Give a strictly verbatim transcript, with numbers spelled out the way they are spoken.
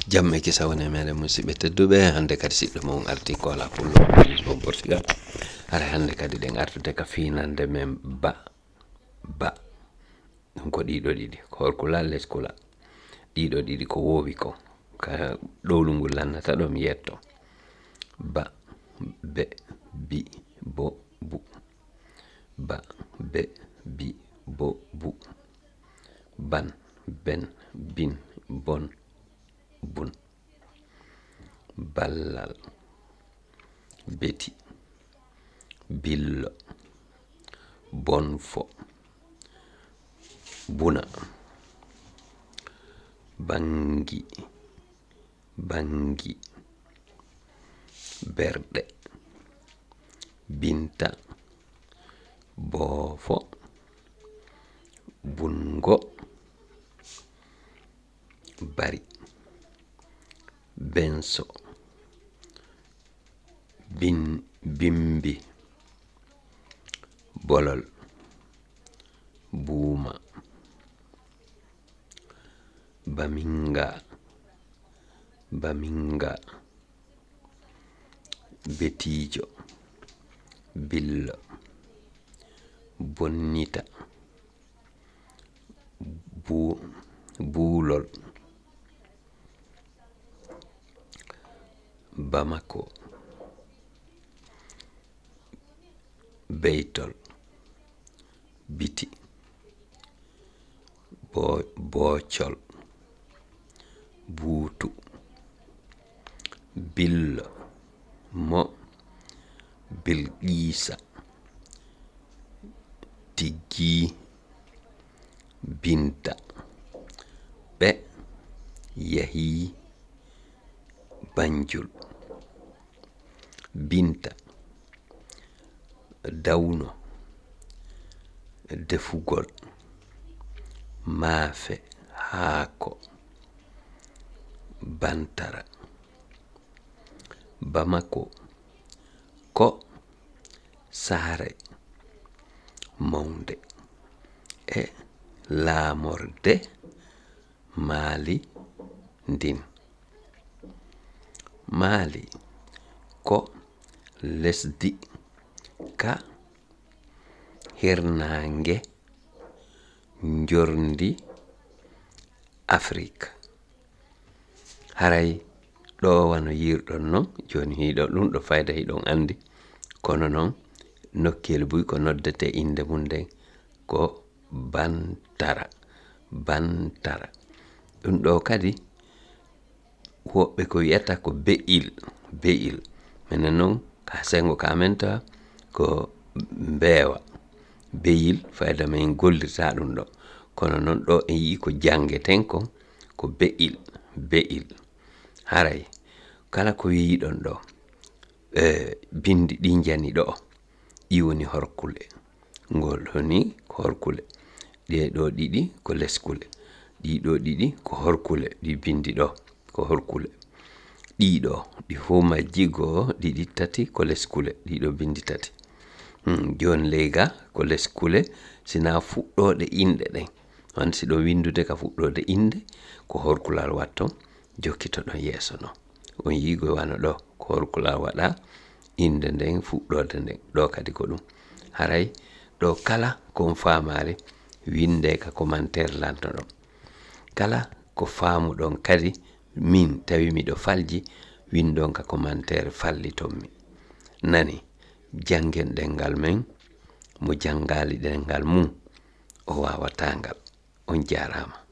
Jam e kisa woni e meɗen musidɓe tedduɓe. Hannde kadi siɗɗo mon arti ko ala pullo Lisbon Portugal. Hara hannde kadi ɗen artude ka finande men ba, ba. Ɗum ko ɗiɗo ɗiɗi, ko horkula, leskula. Ɗiɗo ɗiɗi ko wowi ko. Ka ɗowlu ngu lannata ɗo mi yetto. Ba, be, bi, bo, bu. Ba, be, bi, bo, bu. Ban, ben, bin, bon, bun. Ballal, beti, billo, bonfo, buna, bangi, bangi, berɗe, binta, boofo, bungo, bari, benso, bin, bimbi, bolol, buuma, baminga, baminga, betiijo, billo, bonnita, bu, buulol, Bamako, beytol, biti, bo, boocol, buutu, billo, mo, bilqiisa, tiggi, binta, ɓe, yahii, banjul, binta, dawno, defugol, maafe, haako, bantara, bamako, ko, saare, mawnde, e, laamorde, maali, ndin. Maali, ko, lesdi, ka, hirnaange, njorndi, Afrik. Haray ɗo wano yiirɗon non, jooni hiɗo ɗum ɗo fayda hiɗon anndi, kono non nokkeeli buy ko noddete innde mum nden ko bantara, bantara. Ɗum ɗo kadi woɓɓe ko wi'ata ko be'il, be'il. Menen non ka sengo ka men tawa ko mbeewa, be'il, fayda men gollirta ɗum ɗo. Kono non ɗo en yi'i ko janngeten kon, ko be'il, be'il. Haray kala ko wi'iɗon ɗo, e, bindi ɗi njani ɗo, ɗi woni horkule. Ngol ɗo ni ko horkule. Ɗee ɗo ɗiɗi ko leskule. Ɗii ɗo ɗiɗi ko horkule. Ɗi bindi ɗo ko horkule. Ɗii ɗo, ɗi fof majji goo, ɗiɗi, tati ko leskule. Ɗii ɗo bindi tati. Hmm, jooni ley ga ko leskule, sinaa fuɗɗooɗe inɗe ɗen. Wano si ɗo winndude ka fuɗɗoode innde, ko horkulal watton, jokkitoɗon yeeso non. On yi'ii ko wano ɗo, ko horkulal waɗaa, innde nden fuɗɗoode nden. Ɗo kadi ko ɗum. Haray ɗo kala ko on faamaali, winndee ka commentaire lantoɗon. Kala ko faamuɗon kadi, min tawi miɗo falji, winndon ka commentaire falliton mi. Nani, janngen ɗemngal men, mo janngaali ɗemngal mum, o waawataa ngal. On jaaraama.